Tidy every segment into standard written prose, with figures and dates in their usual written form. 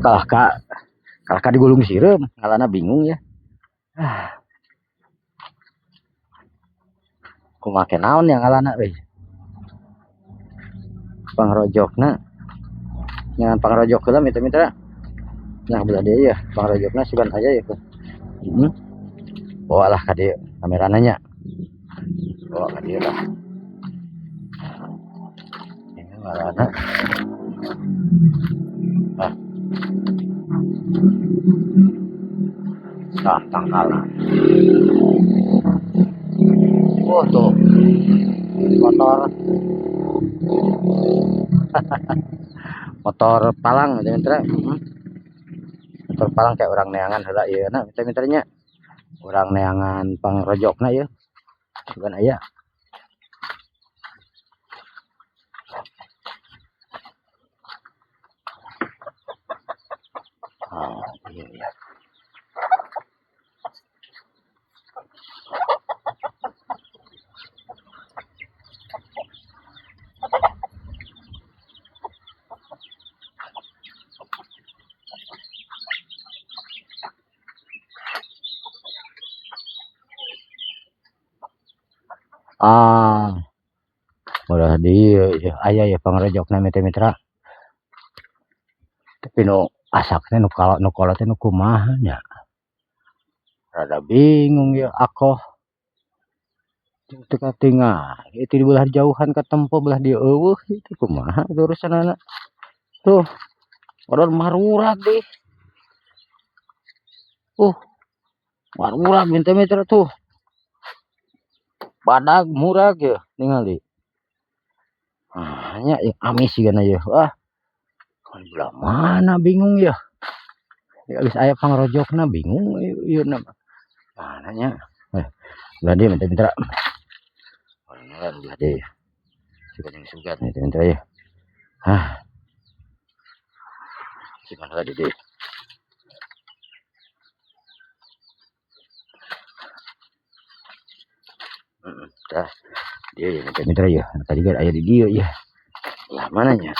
Kalah ka digulung sireum, ngalana bingung ya. Ah. Kumake naon yang ngalana euy. Pangrojokna. Jangan pangrojok heula mitra-mitra. Nah belah dieu ya, pangrojokna sugan aya ya. Bawa lah ka dieu kamerana nya. Bawa ka dieu lah. Ini ngalana. Ah. Nah, tangkalna. Oh tuh. Motor. Motor palang mitra-mitra. Motor palang kayak orang neangan heula ieu na mitra-mitranya. Orang neangan pangrojokna ieu. Sugan aya. Ah, iya iya. Ah, udah di aya ya pangrojokna mitra-mitra. Tapi nu asakna nu kalau nu kolot nu kumaha nya. Rada bingung ya aku. Teu katingal, itu di belah jauhan katempo belah dieu eueuh itu kumaha urusanana. Tuh, odon marurat deh. Marurat mitra-mitra tuh. Badag murag ya ningali. Ah, nya ya amis sigana ya. Wah. Belah mana bingung ya. Ya geus aya pangrojokna bingung ieu na. Mana nya? Belah dieu mitra-mitra. Belah dieu. Sugan yang sugan mitra-mitra ya. Hah. Gimana tadi deh? Dah. Dia ya mitra-mitra ya. Tadi kan aya di dieu ya. Lah mananya?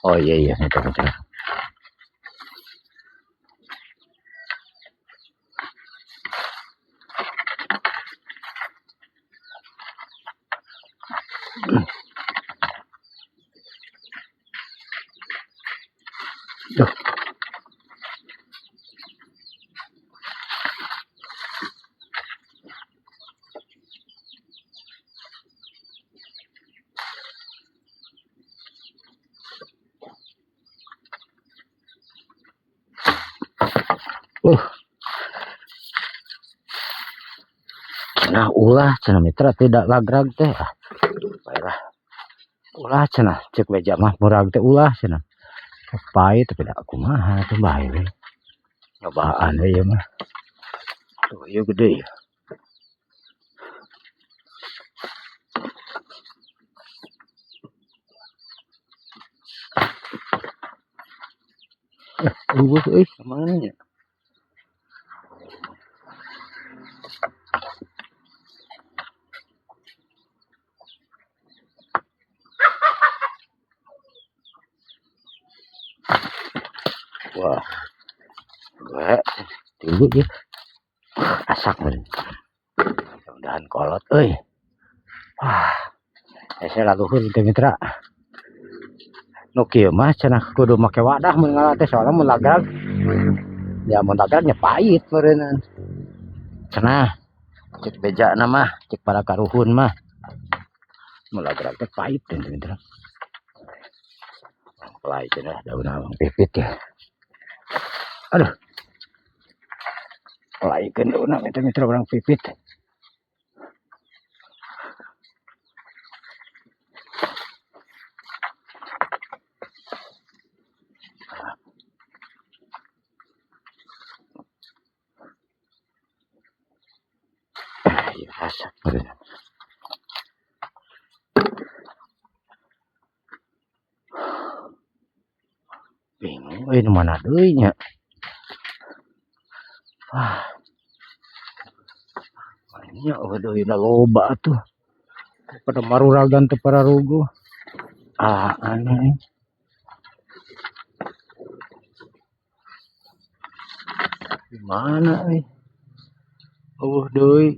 Oh iya iya mitra-mitra. Duh. Cenah ulah cenah mitra tidak lagrag teh. Ah, baiklah. Ulah cenah cek beja mah murag teh ulah cenah. Pahit tapi da kumaha teh bae we. Nyobaan we ieu mah. Tuh ieu gede ya. Eueuh euy kamana nya? Wah, dua, tilu ya, asak bener. Mudah-mudahan kolot, euy. Wah, saya laluhur teh mitra. Nu kieu mah cenah kudu make wadah mun ngalah teh soalnya mun lagrag. Ya mun lagrag nya pahit meureunnan. Cenah cek bejana mah, cek para karuhun mah. Mun lagrag teh pahit teh mitra. Pelai cenah daun abang pipit ya. Aduh. Pelaikeun daunna mitra-mitra urang pipit. Ya, asak meureun. Bingung euy nu mana deui nya. Wah. Nya eueuh deui na loba atuh. Pada maruragan teu pararuguh. Ah, aneh. Di mana euy? Eueuh deui.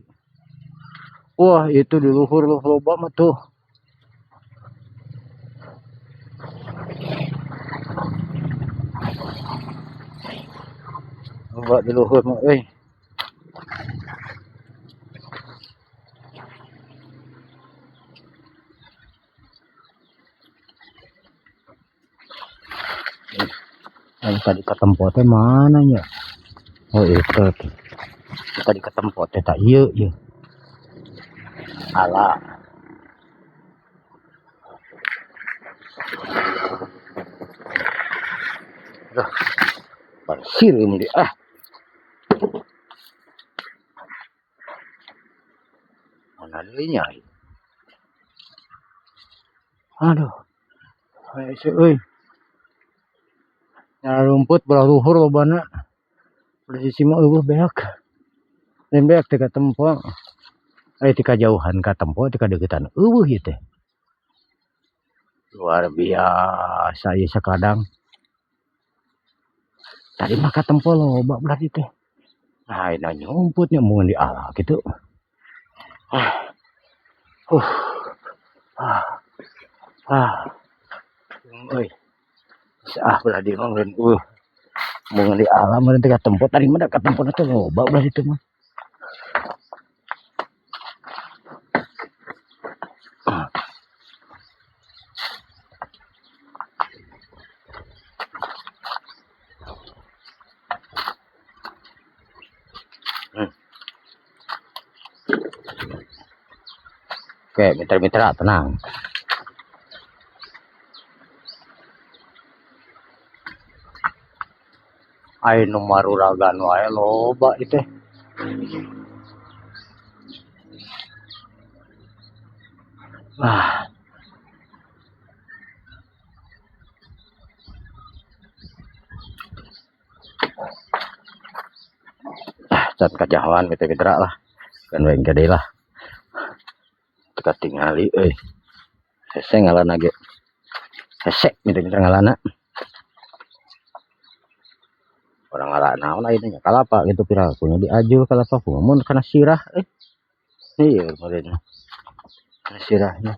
Wah, itu di luhur loba mah tuh. Loba di luhur mah euy. Yang tadi ketempo teh mana nya? Oh itu tuh. Tadi ketempo teh tak ieu ieu. Ala. Aduh. Pasir ini ah. Mana deui nya? Aduh. Hese euy. Nyala rumput belah luhur lobana. Belah sisi mah eueuh beak. Lain beak teh katempo. Aya ti kajauhan katempo ti kadeuketan eueuh ieu teh. Luar biasa ieu sakadang. Tadi mah katempo loba belah dieu teh. Nah, ayeuna nyumput nya mun diala kitu. Ah. Ah. Ah. Euy. Ah belah dieu mah meureun eueuh. Mun di alam meureun teh katempo tadi mah da katempo teh loba belah ditu mah. Oke, mitra-mitra tenang. Ayo nu maruragan wae loba ieu teh. Ah. Ah, cat kajauhan mitra-mitra lah. Kan we engke deui lah. Teu katingali euy. Hese ngalana ge. Hese mitra-mitra ngalana. Orang ngala naon ayeuna nya kalapa gitu viral punya diajul kalapa mun kana sirah euy. Ieu meureun. Kana sirahna.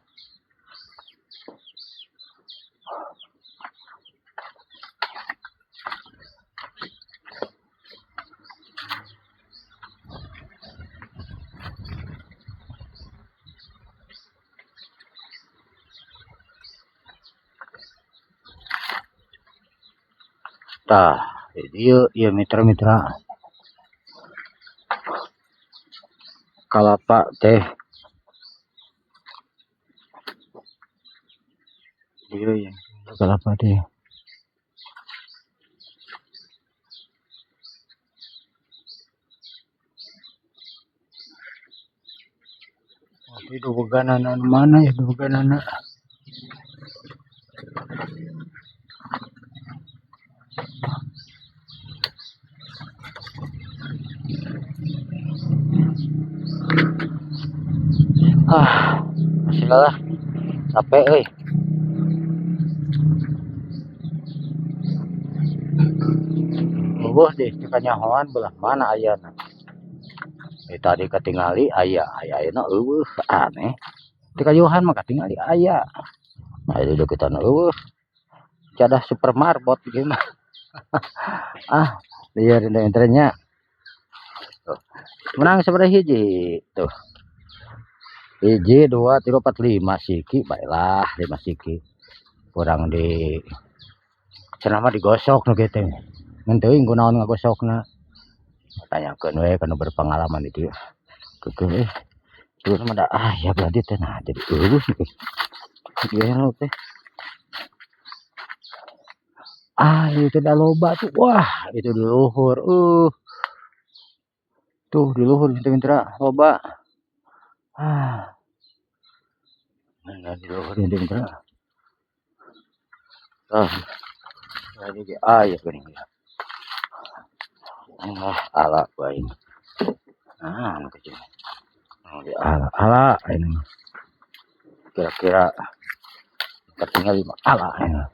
Tah, ieu ieu mitra-mitra. Kalapa teh. Ieu ya, kalapa teh. Tapi dubeganana mana ya dubeganana? Ah, masih lah, capek euy. Eueuh deh, teu kanyahoan belah mana ayana. Tadi katingali aya, aya ayeuna eueuh, aneh. Teu kayuhan mah katingali aya. Nah, ieu deukeutan eueuh. Cadah super marbot ieu mah. Ah, lieur internya. Tuh. Menang sabaraha hiji tuh. Hiji, 2, 3, 4, 5 siki, baiklah 5 siki. Kurang di cenah mah digosok nu kieu teh. Ngan teuing kunaon ngagosokna. Tanyakeun we kana berpengalaman itu. Keukeuh euy. Terus mah da ah ya berarti teh nah jadi eueuh kieu. Ieu teh. Ah, itu dah loba tuh. Wah, itu di luhur. Tuh di luhur mitra-mitra loba. Ah. Nah, di luhur mitra-mitra. Ah. Lagi ge aya geuning. Ah, ala bae. Ah, anu kecil. Oh, di ala, ala ini mah. Kira-kira tertinggal lima ala ya.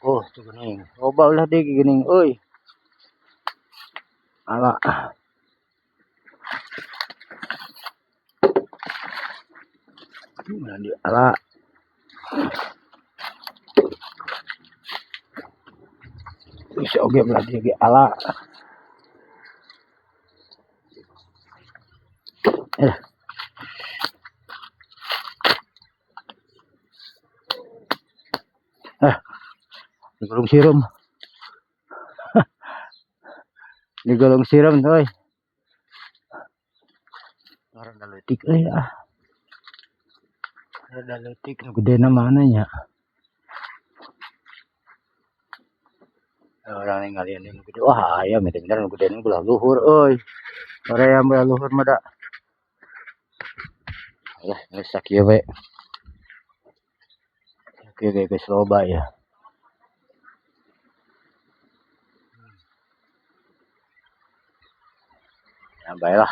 Oh, tuh geuning. Loba ulah deui geuning euy. Ala. Di ala. Bisa oge belah dieu ge ala. Eh. Eh. Digulung sirum. Digulung sirum euy. Rada leutik euy ah. Rada leutik nu gedena mana nya. Orang ningalian nu gede, wah aya meureun nu gede belah luhur euy. Hoream belah luhur mah da. Alah geus sakieu we. Sakieu ge geus loba ya. Ya baiklah.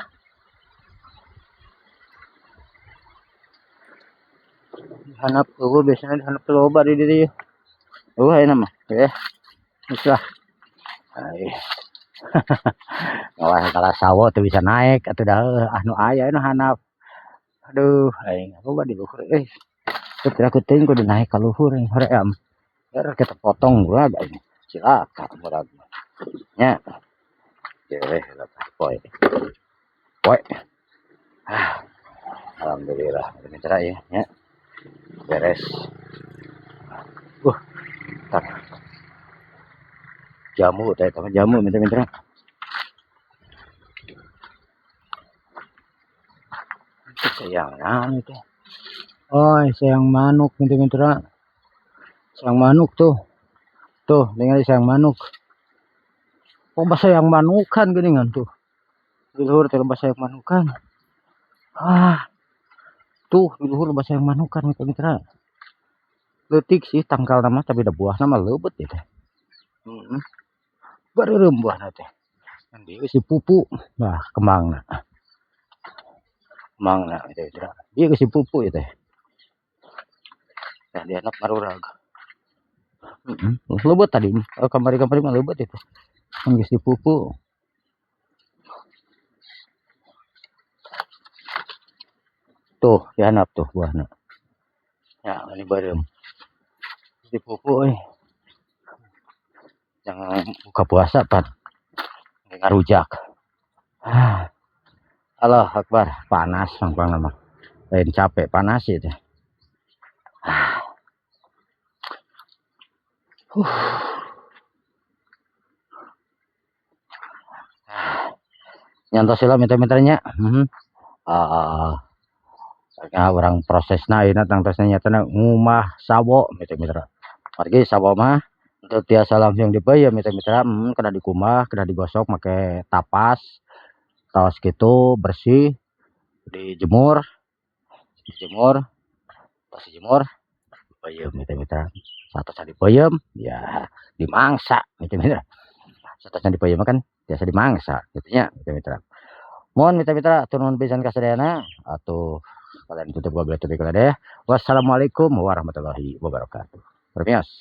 Hanap eueuh biasana hanap teh loba di dieu. Eueuh ayeuna mah ya. Geus lah. Ai. Ngalah kalah sawo teu bisa naik atuh dah ah nu aya nu hanap. Aduh, aing loba di luhur euy. Teu pira ku teuing kudu naik ka luhur hoream. Biar kita potong murag aing. Cilaka murag. Nya. Jeleh lah poe. Poe. Ah. Alhamdulillah mitra ya, nya. Beres. Tak. Jamu teh teh jamu mitra-mitra. Sayang naon teh. Oh, sayang manuk mitra-mitra. Sayang manuk tuh. Tuh, ningali sayang manuk. Oh, bahasa yang manukan geuningan tuh. Di luhur teh bahasa yang manukan. Ah. Tuh, di luhur bahasa yang manukan mitra-mitra. Leutik sih tangkal nama tapi da buahna mah leubeut ieu teh. Heeh. Bareureum buahna teh. Ngan dieu geus dipupu. Nah, kembangna. Kembangna mitra-mitra. Ieu geus dipupu ieu teh. Nah, dianap marurag. Heeh. Leubeut tadi. Kamari-kamari mah leubeut itu. Kan geus dipupu. Tuh, dihanap tuh buahna. Ya, ini bareureum. Geus dipupu euy. Jangan buka puasa pan. Ngarujak. Ah. Allah akbar, panas pangpang mah. Lain capek panas ieu teh. Ah. Nyantos heula mitra-mitranya. Nah, orang prosesna ayeuna tangtosna nyatana ngumah sawo mitra-mitra. Margi sawo mah teu tiasa langsung dipeuyeum mitra-mitra, kena dikumah, kena digosok make tapas. Tawas kitu bersih, dijemur, dijemur, pas dijemur dipeuyeum mitra-mitra. Satosna dipeuyeum ya dimangsa mitra-mitra. Satosna dipeuyeum mah kan biasa dimangsa kitu nya mitra-mitra. Mohon mitra-mitra turun pisan ka sadayana atuh kalian tutup wabillahi taufiq wal hidayah. Wassalamualaikum warahmatullahi wabarakatuh. Permios.